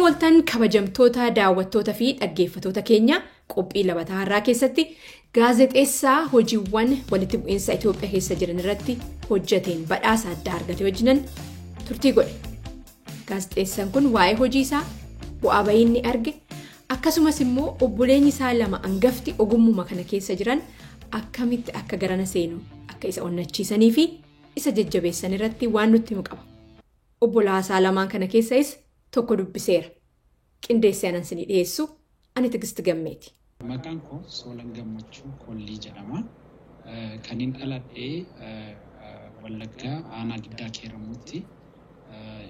Akkam ooltan, kabajamtoota daawwattoota fi dhaggeeffatoota keenya. Qophii Labataa har'aa keessatti gaazexeessaa hojiiwwan walitti bu'iinsa Itoophiyaa keessa jiran irratti hojjeteen badhaasa addaa argate wajjinan turtii godhe. Gaazexeessaan kun waa'ee hojii isaa, bu'aa bayii inni arge, akkasumas immoo obboleenyi isaa lama hangafti ogummuma kana keessa jiran akkamitti akka garana seenu akka isa onnachiisanii fi isa jajjabeessan irratti waan nutti himu qaba. Obbolaasaa lamaan kana keessais tokko dubbiseera. Qindeessee anan isinii dhiyeessu ani Tigisti Gammeeti. Maqaan koo Soolan Gammachuu Kollii jedhama. Kanin dhaladhee Wallaggaa, aanaa Giddaa Keeramuutti.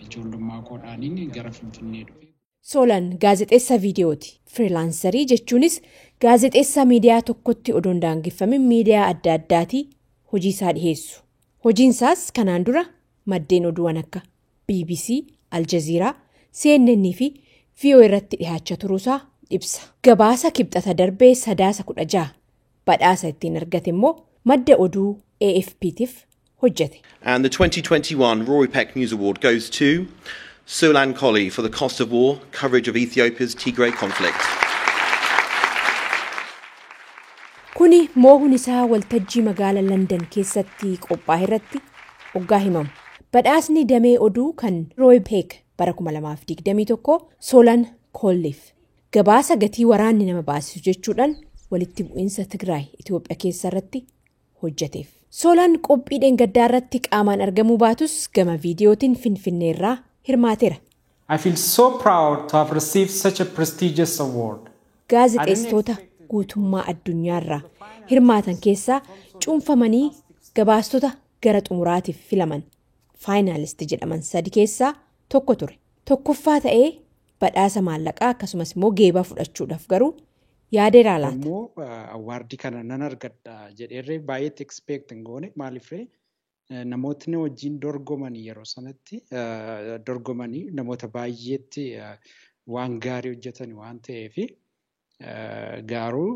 Ijoollummaa koodhaaniin gara Finfinnee dhufe. Soolan gaazexeessaa viidiyooti. Freelancerii jechuunis gaazexeessaa miidiyaa tokkotti odoon daangeffamin miidiyaa adda addaatii hojii isaa dhiyeessu. Hojiin isaas kanaan dura maddeen oduuwwan akka BBC, Aljazeeraa, CNN fi VOA irratti dhiyaachaa turuusaa ibsa. Gabaasa Kibxata darbee Sadaasa 16 badhaasa ittiin argate immoo madda oduu AFP'tiif hojjete. And the 2021 Rory Peck News Award goes to Solan Colley for The Cost of War, coverage of Ethiopia's Tigray conflict. Kuni moohuun isaa waltajjii magaalaa London keessatti qophaa'e irratti hoggaa himamu. Badhaasni damee oduu kan Roy Peck bara 2021 Solan Kolliif gabaasa "Gatii waraanni nama baasisu" jechuudhaan walitti bu'iinsa Tigraay Itoophiyaa keessa irratti hojjeteef. Solaan qophii dheengaddaa irratti qaamaan argamuu baatus gama viidiyootiin Finfinneerraa hirmaateera. I feel so proud to have received such a prestigious award. Gaazexeessitoota guutummaa addunyaarraa hirmaatan keessaa cuunfamanii gabaastota gara xumuraatiif filaman, finalist jedhaman, sadi keessaa tokko ture. Tokkoffaa ta'ee badhaasa maallaqaa akkasumas immoo geebaa fudhachuudhaaf garuu yaadeeraa laata? Immoo awardii kana nan argadha jedheerree baay'eetti expect hin goone. Maaliifree, namootni wajjin dorgomanii yeroo sanatti dorgomanii namoota baay'eetti waan gaarii hojjetan waan ta'eef, garuu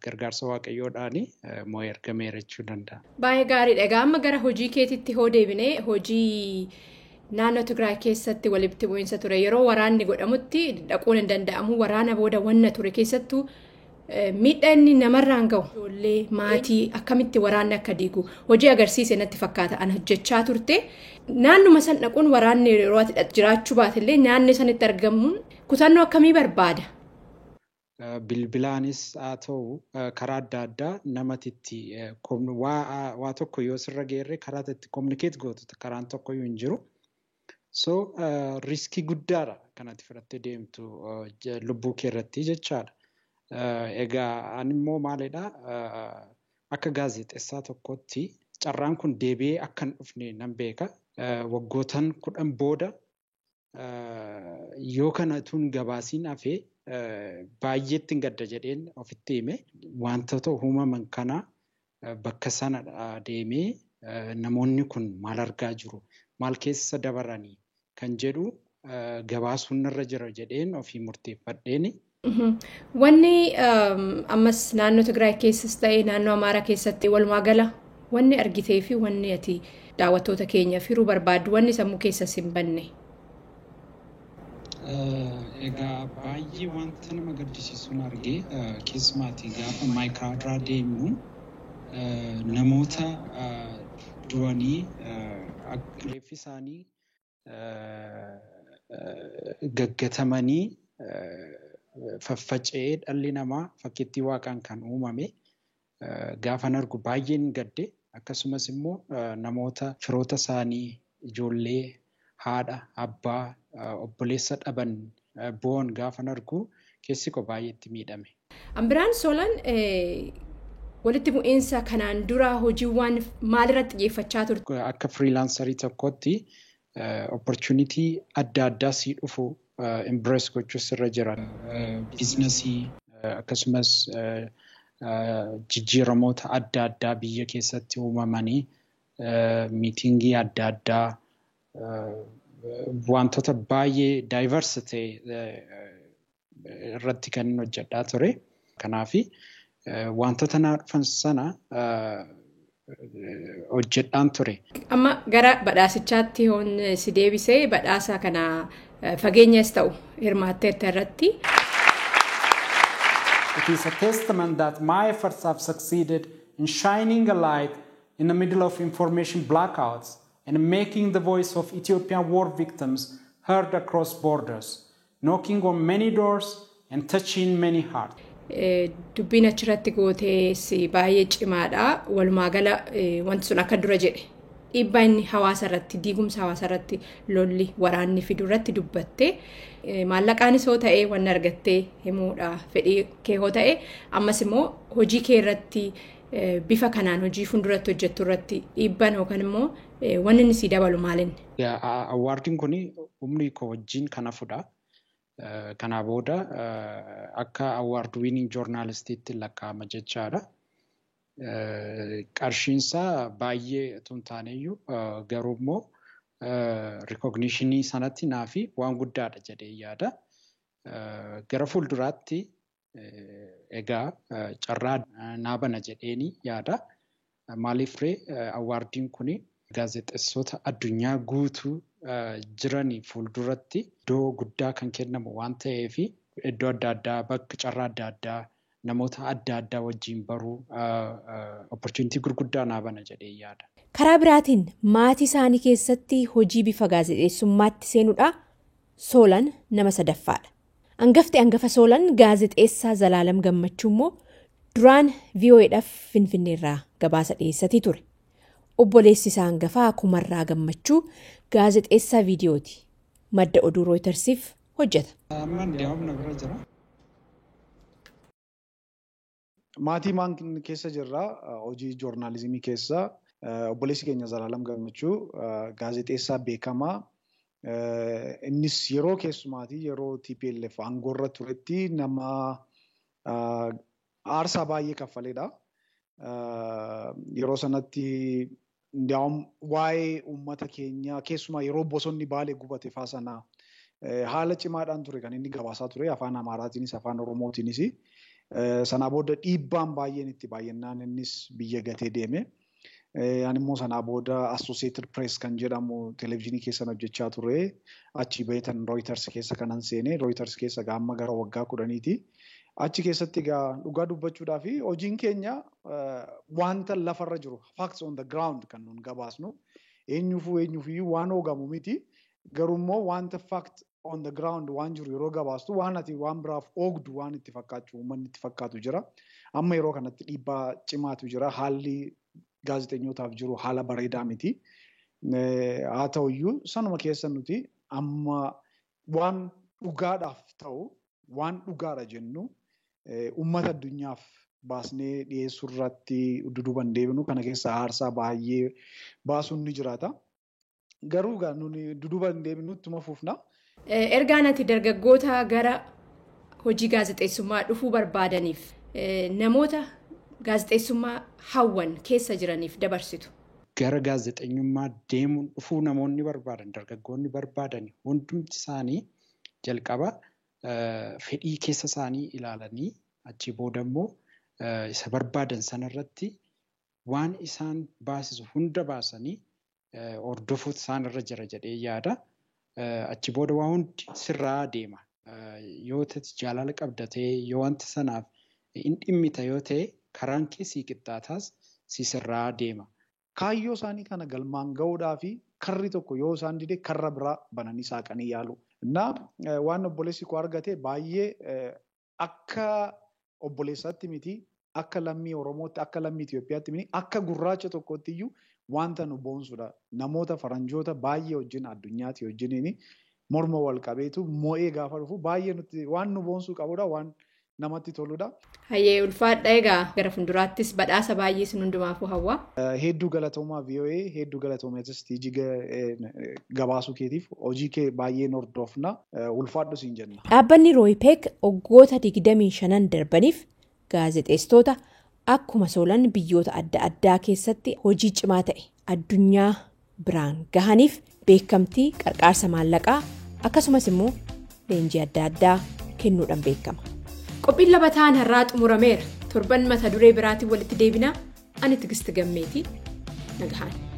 gargaarsa Waaqayyoodhaan moo'ee argameera jechuu danda'a. Baay'ee gaariidha. Egaa amma gara hojii keetitti hoo deebinee, hojii naannoo Tigraay keessatti walitti bu'iinsa ture, yeroo waraanni godhamutti dhaquun hin danda'amu, waraana booda wanna ture, keessattuu miidhaa inni namarraan gahu, ijoollee, maatii akkamitti waraanni akka diigu hojii agarsiise natti fakkaata an hojjechaa turte. Naannuma san dhaquun, waraanni yeroo ati jiraachuu baatellee naannoo sanitti argamuun kutannoo akkamii barbaada? Bilbilaanis haa ta'u karaa adda addaa namatti waa tokko yoo sirra geerre karaa itti communicate gootu karaan tokkoyyuu hin jiru. So riskii guddaadha kanatti fudhattee deemtu lubbuu kee irratti jechaadha. Egaa ani immoo maalidhaa, akka gaazexeessaa tokkotti carraan kun deebi'ee akka hin dhufne nan beeka. Waggootan 10 booda yoo kana tun gabaasiin hafee baay'eetti gadda jedheen ofitti hime. Wantoota uumaman kana bakka sana deemee namoonni kun maal argaa jiru, maal keessa dabaranii kan jedhu gabaasuun irra jira jedheen ofii murteeffadheeni. Wanni ammas naannoo Tigraay keessas ta'e naannoo Amaaraa keessatti walumaa gala wanni argitee fi wanni ati daawwattoota keenyaaf hiruu barbaaddu, wanni sammuu keessas hin banne. Egaa baay'ee wanta nama gaddisiisuun argee, keessumaatii gaafa Maayikiraadiraa deemnu namoota du'anii reeffi isaanii gaggatamanii faffaca'ee, dhalli namaa fakkeettii Waaqaan kan uumame gaafan argu baay'een gadde. Akkasumas immoo namoota firoota isaanii, ijoollee, haadha, abbaa, obboleessa dhaban bo'oon gaafan argu keessi koo baay'eetti miidhame. Ambiraan Solan, walitti bu'iinsa kanaan dura hojiiwwan maalirratti xiyyeeffachaa turte? Akka freelancerii tokkotti opportunity adda addaa sii dhufu embrace gochuu sirra jira. Businessii akkasumas jijjiiramoota adda addaa biyya keessatti uumamanii, meetingii adda addaa, wantoota baay'ee diverse ta'e irratti kan inni hojjedhaa ture. Kanaafi wantoota naa dhufan sana Hojjedhaan ture. Amma gara badhaasichaatti hoon si deebisee, badhaasa kana fageenyas ta'u hirmaatteetta irratti. It is a testament that my efforts have succeeded in shining a light in the middle of information blackouts and making the voice of Ethiopian war victims heard across borders, knocking on many doors and touching many hearts. Dubbiin achirratti gootees baay'ee cimaadha. Walumaa gala wanti sun akka dura jedhe dhiibbaa inni hawaasa irratti, diigumsa hawaasa irratti lolli waraanni fidu irratti dubbatte. Maallaqaanis hoo ta'e, wanni argattee himuudha fedhii kee hoo ta'e, ammas immoo hojii kee irratti, bifa kanaan hojii fuulduratti hojjettu irratti dhiibbaan yookaan immoo wanni inni sii dabalu maalinni? Awardiin kun umrii koo wajjin kan hafudha. Kanaa booda akka award winning journalistiitti lakkaa'ama jechaadha. Qarshiinsaa baay'ee otoo hin taaneyyuu, garuu immoo recognitionii sanatti naafi waan guddaadha jedhee yaada. Gara fuulduraatti egaa carraa naa bana jedheeni yaada. Maaliif ree, awardiin kun gaazexeessota addunyaa guutuu jiranii fuulduratti iddoo guddaa kan kennamu waan ta'eef, iddoo adda addaa, bakka carraa adda addaa, namoota adda addaa wajjin baruu opportunity gurguddaa naa bana jedhee yaada. Karaa biraatiin maatii isaanii keessatti hojii bifa gaazexeessummaatti seenuudha Soolan nama sadaffaadha. Hangafti hangafa Soolan, gaazexeessaa Zalaalam Gammachuu immoo duraan VOAdhaaf Finfinneerraa gabaasa dhiyeessatii ture. Obboleessi isaa hangafaa Kumarraa Gammachuu gaazexeessaa viidiyooti. Madda oduu Rooyitersiif hojjeta. Amma na bira jira. Maatii maan keessa jirra, hojii joornaalizimii keessa. Obboleessi keenya Zalaalam Gammachuu gaazexeessaa beekamaa. Innis yeroo keessumaatii yeroo TPLF aangoorra turetti nama aarsaa baay'ee kaffaleedha. Yeroo sanatti waa'ee uummata keenyaa, keessumaa yeroo bosonni Baalee gubate faa sana, haala cimaadhaan ture kan inni gabaasaa ture, afaan Amaaraatiinis afaan Oromootiinis. Sanaa booda dhiibbaan baay'een itti baay'inaan innis biyya gatee deeme. Ani immoo sanaa booda Associated Press kan jedhamu televezyiinii keessan hojjechaa ture. Achi baheetan Reuters keessa kanan seene. Reuters keessa amma gara waggaa 10ti. Achi keessatti egaa dhugaa dubbachuudhaa fi hojiin keenya wanta lafarra jiru, facts on the ground, kan nun gabaasnu. Eenyuufuu eenyuufiyyuu waan hoogamu miti. Garuu immoo wanta fact on the ground waan jiru yeroo gabaastu, waan ati waan biraaf oogdu waan itti fakkaachuu uummanni itti fakkaatu jira. Amma yeroo kanatti dhiibbaa cimaatu jira. Haalli gaazexeessootaaf jiru haala bareedaa miti. Haa ta'uyyuu, sanuma keessa nuti amma waan dhugaadhaaf ta'u, waan dhugaadha jennu uummata addunyaaf baasnee dhiyeessuu irratti duduban deebinu. Kana keessa aarsaa baay'ee baasuun ni jiraata. Garuu egaa nuni duduba hin deebinu, ittuma fufna. Ergaan ati dargaggoota gara hojii gaazexeessummaa dhufuu barbaadaniif, namoota gaazexeessummaa hawwan keessa jiraniif dabarsitu. Gara gaazexeenyummaa deemuun dhufuu namoonni barbaadan, dargaggoonni barbaadan hundumti isaanii jalqaba fedhii keessa isaanii ilaalanii, achi booda immoo isa barbaadan sanarratti waan isaan baasisu hunda baasanii hordofuutu isaan irra jira jedhee yaada. Achi booda waa hundi sirraa deema. Yoo jaalala qabda ta'e, yoo wanta sanaaf hin dhimmita yoo ta'e, karaan kee sii qixxaataas, si sirraa deema. Kaayyoo isaanii kana galmaan gahuudhaa fi karri tokko yoo isaan dide, karra biraa bananii saaqanii yaalu. Innaa waan obboleessi koo argate baay'ee, akka obboleessaatti miti, akka lammii Oromootti, akka lammii Itoophiyaatti miti, akka gurraacha tokkotti iyyuu wanta nu boonsudha. Namoota faranjoota baay'ee wajjin, addunyaatti wajjiniin morma wal qabeetu mo'ee gaafa dhufu baay'ee nuti waan nu boonsuu qabudha, waan namatti toludha. Hayyee, ulfaadha. Egaa gara fuulduraattis badhaasa baay'ee isin hundumaafuu hawwa. Hedduu galatoomaa VOA, hedduu galatoomeetis TG, gabaasuu keetiif. Hojii kee baay'ee hordofna, ulfaadhu siin jenna. Dhaabbanni Rooypeek waggoota 25 darbaniif gaazexeessitoota akkuma Soolan biyyoota adda addaa keessatti hojii cimaa ta'e addunyaa biraan gahaniif beekamtii, qarqaarsa maallaqaa, akkasumas immoo leenjii adda addaa kennuudhaan beekama. Qophiin Labataan har'aa xumurameera. Torban mata duree biraatiin walitti deebinaa. Ani Tigisti Gammeetii, Nagahaan.